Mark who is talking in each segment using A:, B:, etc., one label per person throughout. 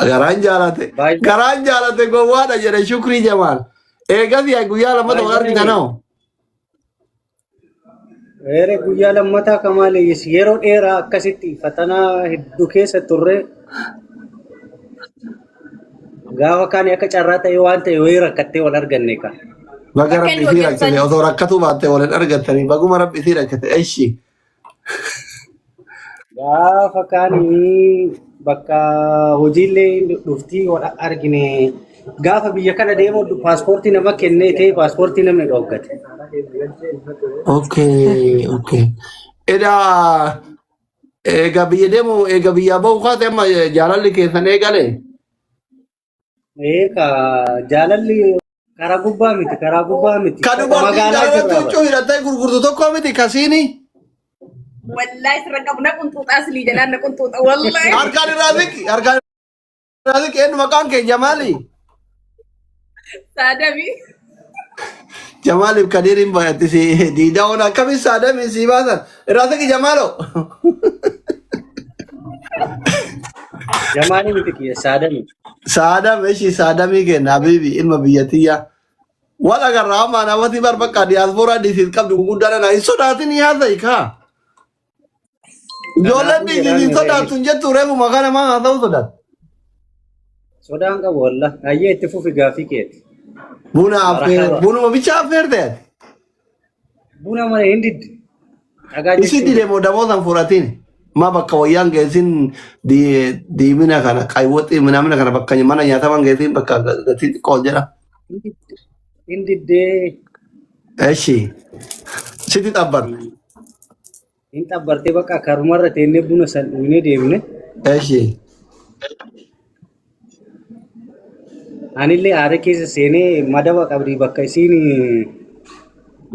A: Garaan jaalate.
B: Baay'ee.
A: Garaan jaalate gowwaadha jedhe Shukrii Jamaal. Eegas yaa guyyaa lammata wal argitan hoo?
B: Eere guyyaa lammataa kamaaleyyis yeroo dheeraa akkasitti fatanaa hedduu keessa turre gaafa kaan akka carraa ta'e waan ta'e wayii rakkattee wal arganne ka.
A: Baga
C: Bakka
A: rabbi
C: inni
A: isii rakkate
C: hojjetu
A: osoo rakkatuu baatte wal hin argattanii baguma rabbi isii rakkate eshi.
B: Gaafa kaan bakka hojiillee dhuftii wal argine gaafa biyya kana deemu paaspoortii nama kennee ta'e paaspoortii namni dhooggate.
A: Okay, okay. Edaa eega biyya deemu eega biyyaa bahu kaate amma jaalalli keessan eegale.
B: Eeka jaalalli karaa gubbaa miti karaa gubbaa miti.
A: Ka dubartiin
B: Magaalaa
A: jaalalatti
B: jirra bara.
A: huccuu hidhattee gurgurtu tokko miti kasiini.
C: Wallahi sirra qabu na qunxuuxaa silii jalaan na qunxuuxa wallahi.
A: Harkaan irraa siqi harkaan irraa siqi eenyu maqaan kee Jamaali.
C: Saadami.
A: Jamaaliif Kadiiriin bayatti si diidaa'oon akkamiin saadamiin si baasan irraa siqi Jamaalo.
B: Jamaanii miti kiyya saadami.
A: Saadam ishii saadamii kenna habiibi ilma biyya tiyya. Wal agarraa amma namatti bar bakka diyaaspooraa diisiis qabdu gurguddaa na hin sodaatin haasa'i kaa. Ijoolleen
B: Kanaafuu
A: diisiis
B: jedhaan
A: hin
B: reebi.
A: sodaattu hin jettu reefuma kana maa haasa'uu sodaatu.
B: Sodaan qabu wallah. Hayyee itti fufi gaaffii keeti.
A: Buna affeer
B: Marhaba.
A: bunuma bicha affeerte ati.
B: Buna mana hin didde. Dhagaa
A: Isin
B: jechuun
A: dide moo damoosan fudhatiin maa bakka wayyaan geessin diimina kana qaywoxii minamina kana bakka mana nyaataman geessin bakka gatii xiqqoo jedha.
B: hin diddee
A: Eshi sitti xabbarte.
B: hin xabbartee bakka karumarra teennee buna san dhugnee deemne.
A: Eshi
B: Anillee aara keessa seenee madaba qabdi bakka isiin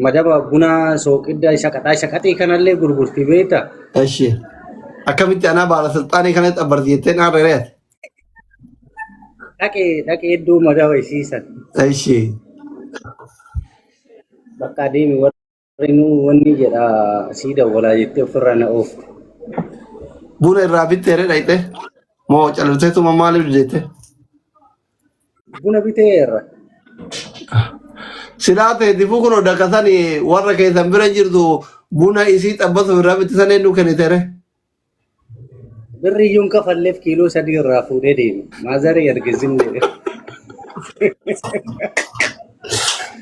B: madaba buna sooqidda shaqaxaa shaqaxii kanallee gurgurti beekta.
A: Eshi akkamitti anaa baala silxaanii kana xabbarti jetteen aan reereet.
B: Dhaqee dhaqee iddoo madaba isiisan
A: Eshi
B: bakka adeemi warri nuu wanni jedha sii dawwalaa jettee ofirraa na oofte.
A: Buna irraa bittee ree dhayxe moo califteetuma maaliif jette?
B: Buna bitee irra.
A: Silaa ta'e difuu kun dakasani warra keessan bira jirtu buna isii xabbasuuf irraa bitte san eenyu kennite ree?
B: Birri iyyuu hin kafalleef kiiloo 3 irraa fuudhee deeme. Maazarii erge zimne.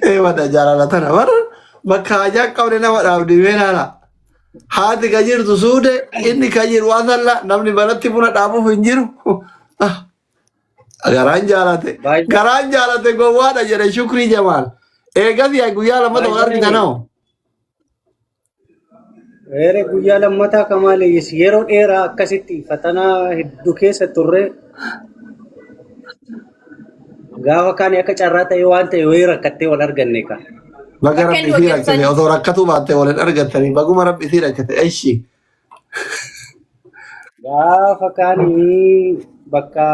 A: Ee wada jaalala tana bara bakka hajaa hin qabne nama dhaabdi mee laala. Haati ka jirtu suude inni ka jiru asalla namni manatti buna dhaabuuf hin jiru. Ah, Garaan jaalate
B: Baay'ee
A: garaan jaalate gowwaadha jedhe Shukrii Jamaal. Eegas yaa guyyaa lammata wal argitan hoo?
B: Eere guyyaa lammataa kamaaleyyis yeroo dheeraa akkasitti fatanaa hedduu keessa turre gaafa kaan akka carraa ta'e waan ta'e wayii rakkattee wal arganne ka.
A: Baga
C: Bakka
A: rabbi
C: inni
A: isii
C: hojjetu
A: rakkate
C: sani.
A: osoo rakkatuu baatte wal hin argattanii baguma rabbi isii rakkate eshi.
B: Gaafa kaan bakka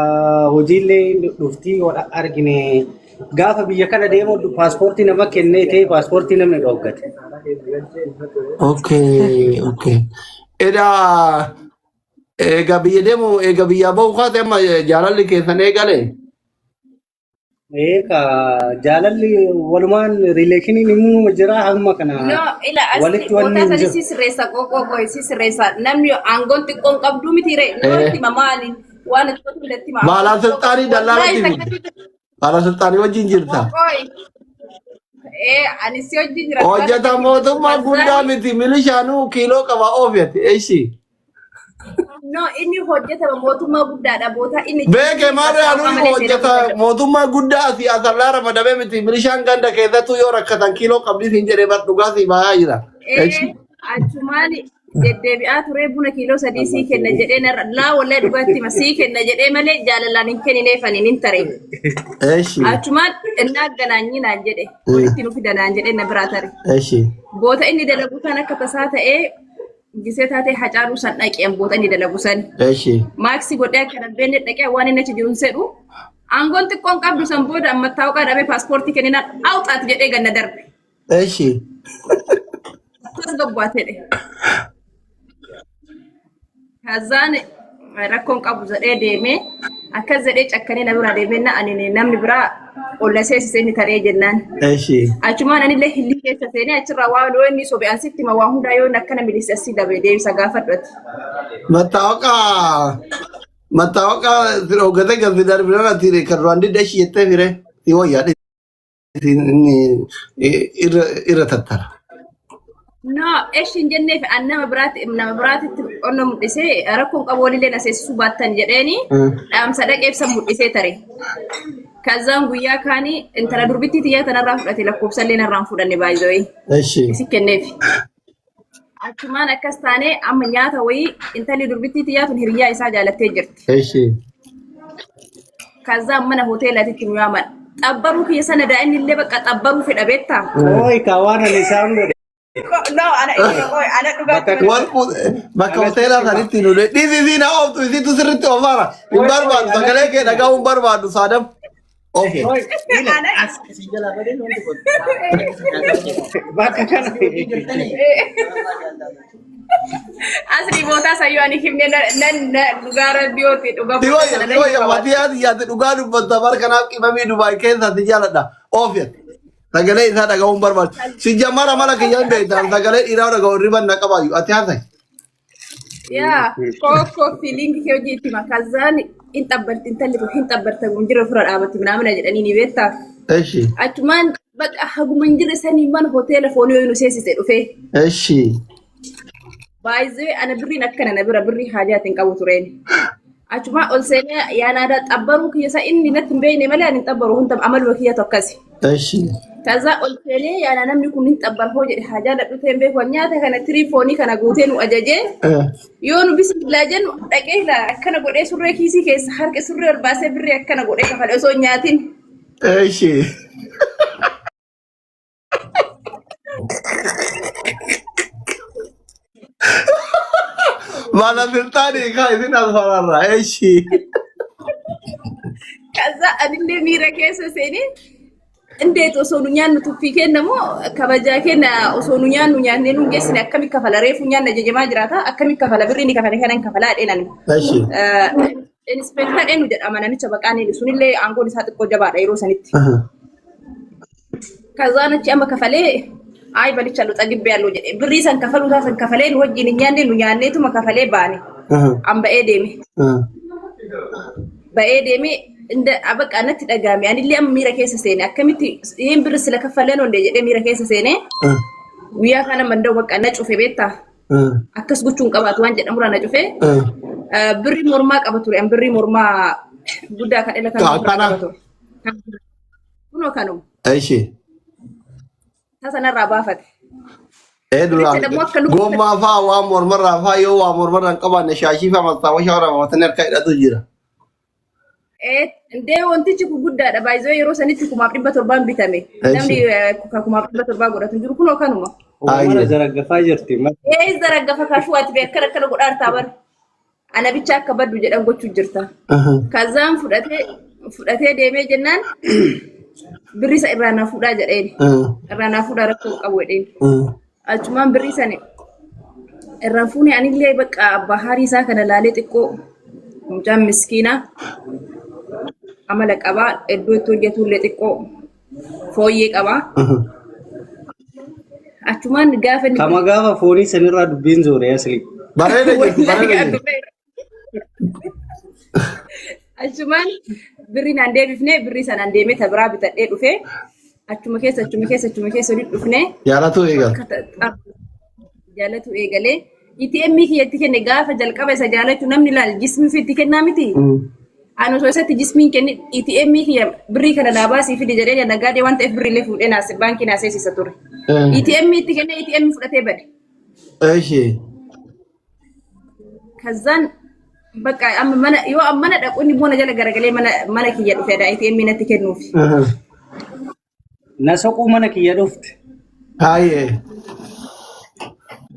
B: hojiillee dhuftii wal argine gaafa biyya kana deemu paaspoortii nama kennee ta'e paaspoortii namni dhooggate.
A: Okay, okay. Edaa eega biyya deemu eega biyyaa bahu kaate amma jaalalli keessan eegale.
B: Eeka jaalalli walumaan rileeshiniin immoo jira hamma kana
C: No, ila asti
B: walitti wanni
C: bootaa
B: hin
C: sani
B: jiru.
C: si sirreessa qoqoo qoy si sirreessa namni aangoon xiqqoon qabdu miti ree no
A: Eh.
C: itti hima maali waan itti qotu itti hima aangoon
A: Baalaa
C: xiqqoo
A: silxaanii
C: qabdu
A: dallaalatti
C: wallahi
A: fidde.
C: takkatti
A: Baalaa silxaanii wajjin jirta.
C: qoqooy ee ani si wajjin jira dhugaa
A: Hojjeta
C: takkatti
A: mootummaa guddaa
C: kazzaani
A: miti milishaanuu kiiloo qaba oofyate. Eshi.
C: No, inni hojjetama mootummaa guddaadha. Bootaa inni jiru
A: Beeke
C: sun
A: maarree
C: mattaawqaa
A: anuu
C: malee seera
A: hojjeta
C: guddaa
A: mootummaa guddaa asii asallaa ramadamee miti milishaan ganda keessattuu yoo rakkatan kiiloo qabdii siin jedhee bar dhugaa sii baayaa jira.
C: Ee, achumaan deddeebi'aa turee buna kiiloo 3 sii kenna jedhee narra laa wallahi dhugaatti hima sii kenna jedhee malee jaalalaan hin kennineef ani nin tare.
A: Eshi.
C: Achumaan innaa ganaanyi naan jedhe walitti nu fida naan jedhee na biraa tare.
A: Eshi.
C: Boota inni dalagu kan akka tasaa ta'ee gisee taatee Hacaaluu san dhaqe an boota inni dalagu san.
A: Eshi.
C: Maaksii godhee akka hin beekne dhaqee waan inni achi jiru hin sedhu. Aangoon xiqqoon qabdu san booda amma taa'uqaa dhabee paaspoortii kenninaan awxaati jedhee ganna darbe.
A: Eshi.
C: Akkas gabbaatee dhe. Kazaan rakkoon qabu jedhee deemee Akkas jedhee cakkanee na biraa deemeenna ani namni biraa ol na seensisee inni taree jennaan.
A: Eshi.
C: Achumaan anillee hillii keessa seenee achirraa waan yoo inni sobe an sitti hima waa hundaa yoo inni akkana milise asii dabe deebisa gaafadhu ati.
A: Mattaawoqa mattaawoqa hoggatee galti darbinaan ati kan duraan didda ishii jettee fire si wayyaa inni irra irra tattara.
C: No, eshi hin jenneef an nama biraatitti qonna mul'isee rakkoon qabu walillee na seensisuu baattan jedheeni dhaamsa dhaqee ibsa mul'isee tare. Kazaan guyyaa kaanii intala durbittii tiyyaa tanarraa fudhate lakkoofsallee narraan fudhanne baay'ee.
A: Eshi.
C: Isi kenneef. Achumaan akkas taanee amma nyaata wayii intalli durbittii tiyyaa tun hiriyaa isaa jaalattee jirti.
A: Eshi.
C: Kazaan mana hoteelaatitti nu yaaman. Xabbaruu kiyya sana daa'imni illee bakka xabbaruu fedha beektaa?
B: Ooyi ka waan ani isaan godhe.
C: No, ana ana
B: Bakka
C: dhugaatti.
A: Wal bakka hoteelaa sanitti nu dhiisi isii na ooftu isiitu sirriitti ofaara. Hin barbaadu sagalee kee dhaga'uu hin barbaadu saadam. Ofe.
B: Ooyi
C: Ana
B: bakka kana.
C: Asli bootaa sayyoo ani himne nan dhugaa rabbiyooti dhugaa
A: Si
C: bootaa
A: wayya
C: sana
A: si
C: nan
A: wayya
C: hima.
A: matii ati yaate dhugaa dubbatta bar kanaaf qimamii Dubaay keessatti jaaladha. Ofe. Sagalee isaa dhaga'uu hin barbaadu. Si jammara mala kiyya hin beektan sagalee dhiiraa dhaga'uu riban na qabaayu ati haasa'i.
C: Yaa kookoo feeling kee hojii itti hima. Kazaan hin xabbarti intalli kun hin xabbarta kun jira ofirra dhaabatti minaamina jedhanii ni beektaa.
A: Eshi.
C: Achumaan bakka haguma hin jirre sanii mana hoteela foonii wayii nu seensise dhufee.
A: Eshi.
C: Baay'ee ana birriin akkana na bira birrii haajaatiin qabu tureen. Achumaa ol seenee yaan aadaa xabbaruu kiyya isaa inni natti hin beekne malee ani hin xabbaru hunda amaluma kiyya tokkasi.
A: Eshi.
C: Kaza ol seenee yaana namni kun hin xabbar hoo jedhe haajaa dhadhu hin beeku nyaata kana tirii foonii kana guutee nu ajajee yoo nu bismillaa jennu dhaqee ilaa akkana godhee surree kiisii keessa harka surree ol baasee birrii akkana godhee kafale osoo hin nyaatin.
A: Eshi. Baalasilxaanii kaa isin as fararra. Eshi.
C: Kaza anillee miira keessa seenee indeet osoo nu nyaannu tuffii kenna moo kabajaa kenna osoo nu nyaannu nyaannee nu geessine akkami kafala reefu nyaanna jajamaa jiraata akkami kafala birrii ni kafale kanan kafalaa dheenan.
A: Eshi.
C: Inspector eenyu jedhama namicha maqaan inni sunillee aangoon isaa xiqqoo jabaadha yeroo sanitti. Kazaan achi amma kafalee ayi balicha lu xagibbee yalluu jedhe birrii san kafaluu isaa san kafalee nu wajjin hin nyaanne nu nyaanneetuma kafalee baane. An ba'ee deeme. Ba'ee deeme inda bakka natti dhagahame anillee amma miira keessa seene akkamitti hin birri sila kaffaleen onde jedhee miira keessa seene guyyaa kana manda'u bakka na cufe beektaa akkas gochuun qabaatu waan jedhamurraa na cufe birrii mormaa qaba ture an birrii mormaa guddaa kan dhala kan
A: Akkana.
C: qaba ture. Kunoo kanuma
A: Eshi.
C: tasanarraa baafate.
A: Ee duraan
C: Biricha dammoo akka lubbuu
A: gommaa faa waan mormarraa faa yoo waa mormarraa hin qabaanne shaashii faa mastaawashaa warra bafatanii harka hidhatu jira.
C: Indee wantichi kun guddaadha. Baay'ee yeroo sanitti 1700n bitame. Namni 1700 godhatu hin jiru kunoo kanuma.
B: Mana zaraggafaa jirti.
C: Ee zaraggafa kaashuu ati bee akkana akkana godhaa jirtaa bara. Ana bicha akka baddu jedhan gochuu jirta. Kazaan fudhatee fudhatee deemee jennaan birri isa irraa naa fuudhaa jedheen. Irraa naa fuudhaa rakkoo hin qabu jedheen. Achumaan birrii sani irraan fuunee anillee bakka abbaa haarii isaa kana laalee xiqqoo mucaan miskiina amala qabaa iddoo itti hojjetullee xiqqoo fooyyee qabaa. Achumaan gaafa inni
B: Kama gaafa foonii sanirraa dubbiin zoore asli.
A: Bareeda jirti bareeda jirti.
C: Achumaan birrii naan deebifnee birrii sanaan deemee ta biraa bitadhee dhufee achuma keessa achuma keessa achuma keessa walitti dhufnee
A: Jaalatu eegal.
C: akka jaalatu eegalee ATM kiyyatti kenne gaafa jalqaba isa jaalachuu namni laal jismi fi itti kennaa miti. Ani osoo isatti jismiin kenni ATM kiyya birrii kana naa baasii fidi jedhee naggaadee waan ta'eef birrii illee fuudhee naas baankii naa seensisa ture. ATM itti kenne ATM fudhatee bade.
A: Eshi.
C: Kazaan bakka amma mana yoo amma mana dhaqu inni immoo na jala garagalee mana mana kiyya dhufee dha ATM natti kennuufi.
B: Na soquu mana kiyya dhufte.
A: Haayee.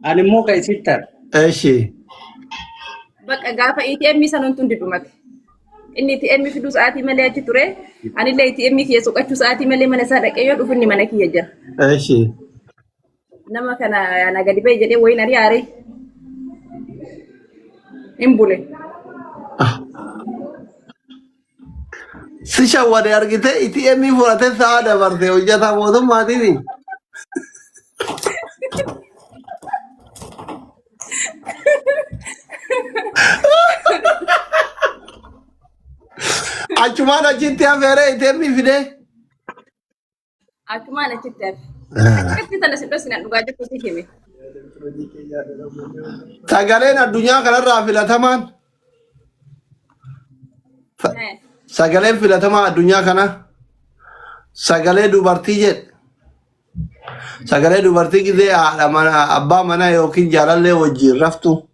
B: Ani immoo kan isitti hara.
A: Eshi.
C: Bakka gaafa ATM sana hundi dhumate. Inni ATM fiduu sa'aatii malee achi ture. Anillee ATM kiyya soqachuu sa'aatii malee mana isaa dhaqee yoo dhufu inni mana kiyya jira.
A: Eshi.
C: Nama kana na gadi bahi jedhee wayiin ari'aare. Hin bule.
A: Si shawwade argite ATM fudhate sa'a dabarte hojjetaa mootummaatiin. Achumaan achitti hafeere ATM fidee.
C: Achumaan achitti hafe. Akkatti tana si dhosina dhugaa jirtu si hime.
A: Sagaleen addunyaa kanarraa filatamaan sagaleen filatamaa addunyaa kana sagalee dubartii jedhe. Sagalee dubartii gizee haadha mana abbaa manaa yookiin jaalallee wajjin raftu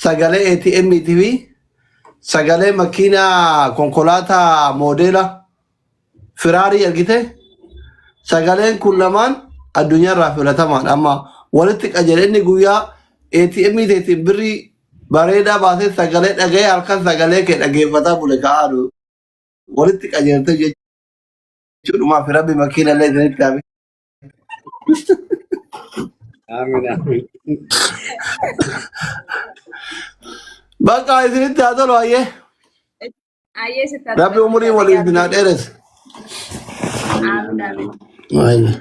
A: sagalee ATM fi sagalee makiinaa konkolaataa moodeela Firaarii argite sagaleen kun lamaan addunyaarraa filatamaadha. Amma walitti qajeele inni guyyaa ATM teetiin birrii bareedaa baasee sagalee dhaga'ee halkan sagalee kee dhageeffataa bule ka'aa walitti qajeelte jechuudhumaaf rabbi makiina illee isinitti haa
B: Amiin amiin.
A: Bakka isinitti haa tolu ayyee.
C: Ayyee sitti haa
A: Rabbi
C: tolu.
A: umurii waliif binaa dheeresse.
C: Amiin amiin.
A: Ayyee.